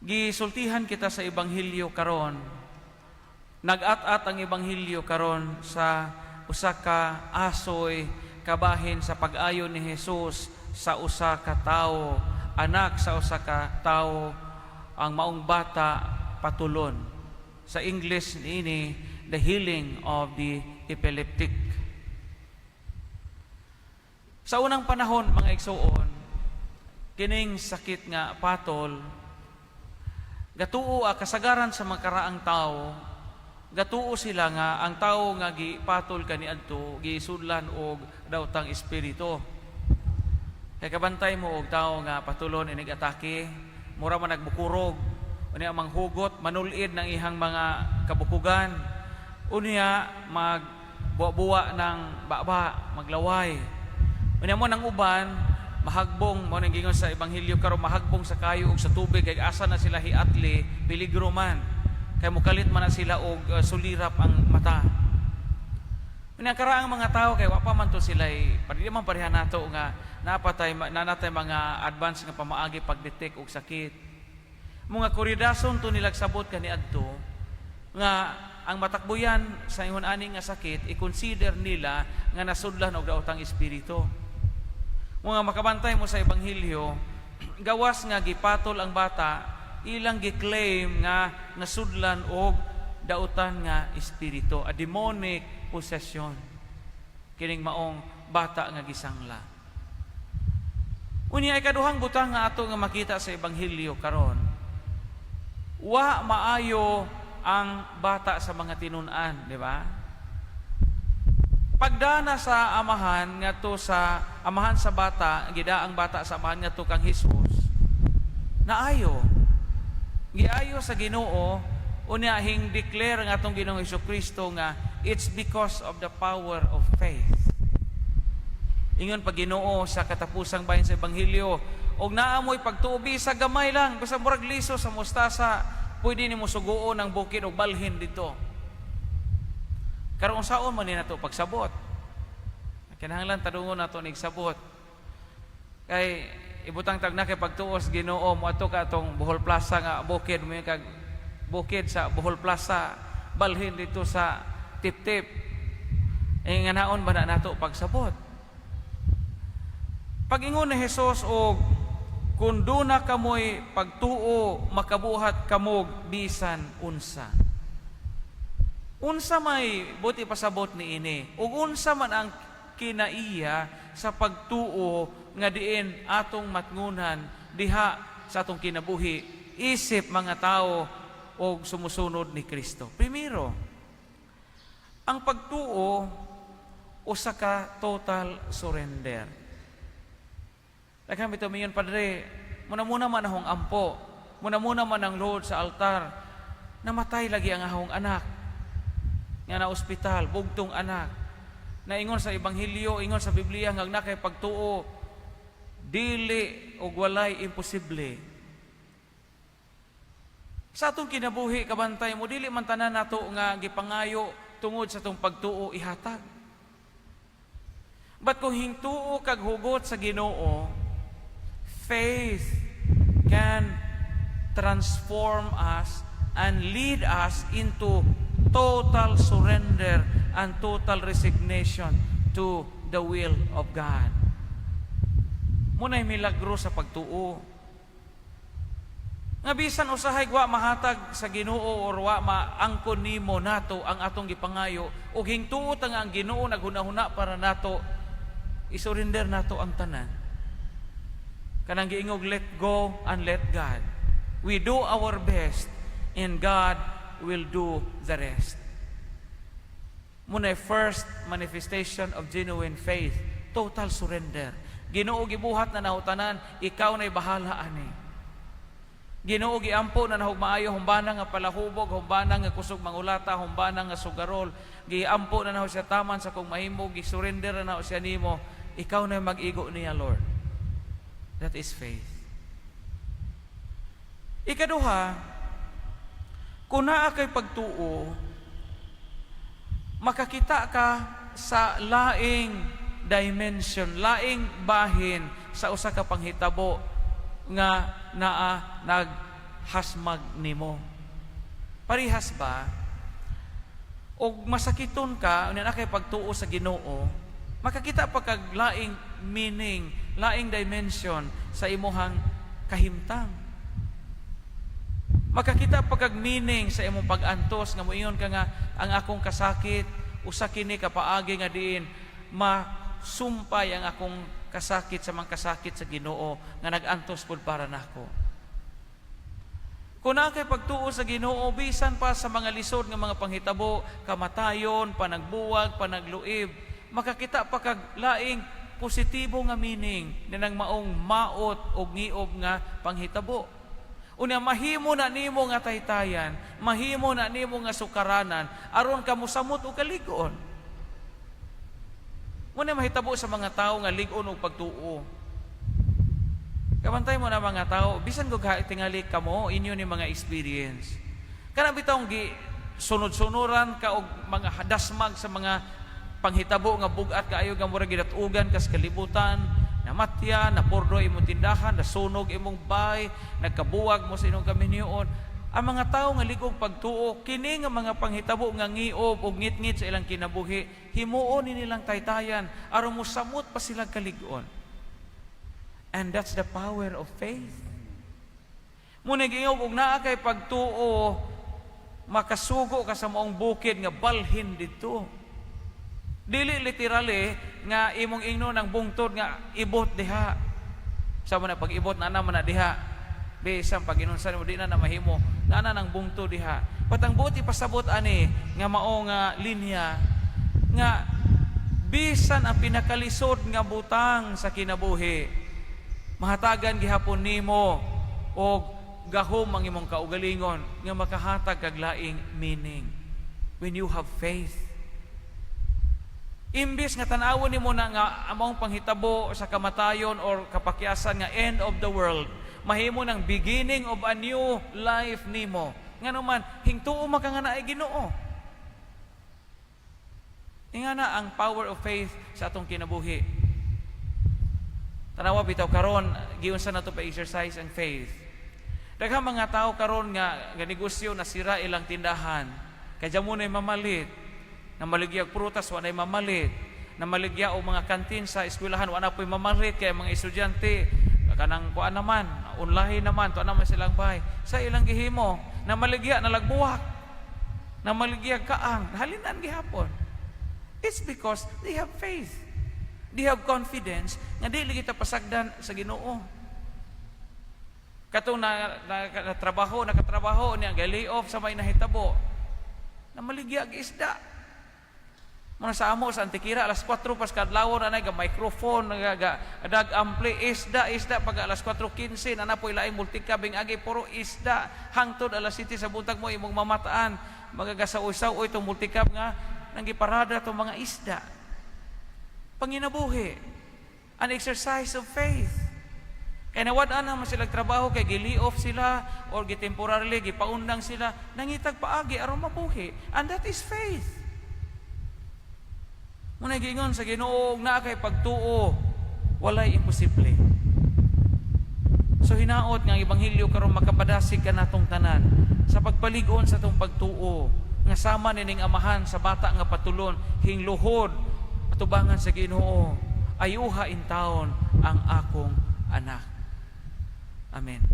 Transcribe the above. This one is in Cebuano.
Gisultihan kita sa Ebanghelyo karon. Nag-at-at ang Ebanghelyo karon sa usa ka asoy kabahin sa pag-ayo ni Jesus sa usa ka tawo, anak sa usa ka tawo, ang maong bata patulon. Sa English niini, the healing of the epileptic. Sa unang panahon, mga igsuon, kining sakit nga patol, gatuo, kasagaran sa mga karaang tao, gatuo sila nga ang tao nga gipatol kaniadto gisudlan og daotang espiritu. Kay kabantay mo og tao nga patulon inig atake, mura man nagbukurog, unya manghugot, manulid ng ihang mga kabukugan, unya magbuwa-buwa ng baba, maglaway. Unya mo nang uban mahagbong mo nang gingon sa Ebanghelyo karon, mahagbong sa kayo ug sa tubig kay asa na sila hiatli, peligro man. Kay mukalit man na sila og sulirap ang mata. Unya karaang mga tao kay wa pa man to sila, pwede man pareha nato nga napatay nanatay mga advance nga pamaagi pag-detect og sakit. Mga kuridason to nilag sabot kaniadto nga ang matakbuyan sa ingon ani nga sakit, i-consider nila nga nasudlan og daotang espiritu. Mga makabantay mo sa Ebanghelyo, gawas nga gipatol ang bata, ilang gi-claim nga nasudlan og dautan nga espiritu, a demonic possession. Kining maong bata nga gisangla. Unya, ikaduhang butang nga ato nga makita sa Ebanghelyo karon, wa maayo ang bata sa mga tinun-an, di ba? Pagdana sa amahan ngadto sa amahan sa bata, gida ang bata sa amahan ngadto kang Jesus. Naayo. Giayo sa Ginoo, unya hing declare ang atong Ginoong Kristo nga it's because of the power of faith. Ingon pa Ginoo sa katapusang bahin sa Ebanghelyo, og naa mo'y pagtuo sa gamay lang, basta murag liso sa mustasa, pwede nimo suguon ang bukid og balhin dito. Karon, unsaon man ni nato pagsabot? Kinahanglan tadungon nato nig sabot. Kay ibutang tag na kay pagtuos Ginoo, moadto ka atong Bohol Plaza nga bukid mo kag bukid sa Bohol Plaza, balhin dito sa Tip-tip. Eh nganaon ba na nato pagsabot? Pag-ingon ni Jesus og kung duna kamoy pagtuo, makabuhat kamog bisan unsa. Unsa may buot ipasabot ni ini? Ug unsa man ang kinaiya sa pagtuo nga diin atong matngunan diha sa atong kinabuhi isip mga tao og sumusunod ni Kristo? Primero, ang pagtuo usa ka total surrender. Daghan bitaw miingon, "Padre, muna-muna man akong ampo, muna-muna man ang luhod sa altar, namatay lagi ang akong anak, nga na ospital, bugtong anak." Naingon sa Ebanghelyo, ingon sa Biblia nga na kay pagtuo, dili og walay imposible. Sa atong kinabuhi, kabantay mo, dili man tanan nato nga gipangayo tungod sa atong pagtuo ihatag. But kung hingtuo kag hugot sa Ginoo, faith can transform us and lead us into total surrender and total resignation to the will of God. Muna'y milagro sa pagtuo. Nga bisan usahay wa mahatag sa Ginoo or wa maangkon nimo nato ang atong gipangayo ug hingtuo ta nga ang Ginoo naghuna-huna para nato, isurrender nato ang tanan. Kanang giingog, "Let go and let God." We do our best and God will do the rest. Muna first manifestation of genuine faith, total surrender. Ginoo, gibuhat na nako tanan, ikaw na'y bahala ani. Ginoo, giampo na nahog maayo, humbana nga palahubog, humbana nga kusog mangulata, humbana nga sugarol. Giampo na naho siya taman sa kong mahimo, gisurrender na naho siya nimo. Ikaw na mag-igo niya, Lord. That is faith. Ikaduha, kung naa kay pagtuo, makakita ka sa laing dimension, laing bahin sa usa ka panghitabo nga naa nag hasmag nimo. Parihas ba? Og masakiton ka, unya naa kay pagtuo sa Ginoo, makakita pa kag laing meaning, laing dimension sa imuhang kahimtang. Makakita pa kag meaning sa imong pag-antos nga moingon ka nga ang akong kasakit usa kini ka paagi nga diin masumpay ang akong kasakit sa mga kasakit sa Ginoo nga nag-antos pud para nako. Kung naa kay pagtuo sa Ginoo, bisan pa sa mga lisod nga mga panghitabo, kamatayon, panagbuwag, panagluib, makakita pa kag laing positibo nga meaning ninang maong maot og ngiob nga panghitabo. Unya mahimo na nimo nga taytayan, mahimo na nimo nga sukaranan aron ka mosamot og kalig-on. Mao mahitabo sa mga tao nga lig-on og pagtuo. Kabantay mo na mga tao, bisan kung tingali kamo, inyo ni mga experience. Kana bitawng gi sunod-sunuran ka og mga dasmag sa mga panghitabo nga bugat kaayo nga murag gidatugan kas kalibutan, namatya, napurdo imong tindahan, nasunog imong bahay, nagkabuwag mo sa inyong kaminyoon. Ang mga tao nga lig-ong pagtuo, kini nga mga panghitabo nga ngiob og ngitngit sa ilang kinabuhi, himuon ni nilang taytayan aron mosamot pa sila kalig-on. And that's the power of faith. Mao giingon og naa kay pagtuo, makasugo ka sa maong bukid nga balhin didto. Dili literally nga imong ingnon ang bungtod nga ibot diha. Sa mo na pag-ibot na naman na diha. Bisan pag inunsa mo di na na mahimo, naa na nang bungtod diha. But ang buot ipasabot ani nga mao nga linya nga bisan ang pinakalisod nga butang sa kinabuhi, mahatagan gihapon nimo og gahom ang imong kaugalingon nga makahatag kag laing meaning when you have faith. Imbis nga tan-awon nimo na nga among panghitabo sa kamatayon or kapakyasan nga end of the world, mahimo ng beginning of a new life nimo. Ngano man, hingtuo man ka nga naay Ginoo. Ingana ang power of faith sa atong kinabuhi. Tanawa bitaw karon, giunsa nato pa exercise ang faith. Daghang mga tao karon nga negosyo nasira ilang tindahan. Kay mo na'y mamalit. Namaligya og prutas, wa na'y mamalit. Namaligya og mga kantin sa eskwelahan, wa na po'y mamalit kay mga estudyante kanang kuan naman, online naman, tuwa naman silang bahay. Sa ilang gihimo, namaligya na lag buwak. Namaligya kaang, halinan gihapon. It's because they have faith. They have confidence nga dili kita pasagdan sa Ginoo. Katong na trabaho, nakatrabaho niya, lay off sa may nahitabo. Namaligya og isda. Muna sa amo sa Antikira alas 4 pas kadlawon na ga microphone ga ga dag ampli, isda isda. Pag alas 4:15 na po'y laing multicabing agi, puro isda hangtod alas 7 sa buntag mo imong mamataan magagasaw-saw itong multicab nga nanggiparada tong mga isda. Panginabuhi, an exercise of faith. Kay nawad-an naman sila trabaho kay gi off sila or gi temporarily gipaundang sila, nangitag paagi aron mabuhi, and that is faith. Mao giingon sa Ginoo, naa kay pagtuo, walay imposible. So hinaot nga ang ebanghelyo karon makapadasig kanatong tanan sa pagpalig-on sa atong pagtuo nga sama nining amahan sa bata nga patulon, hingluhod atubangan sa Ginoo, ayuha intawon ang akong anak. Amen.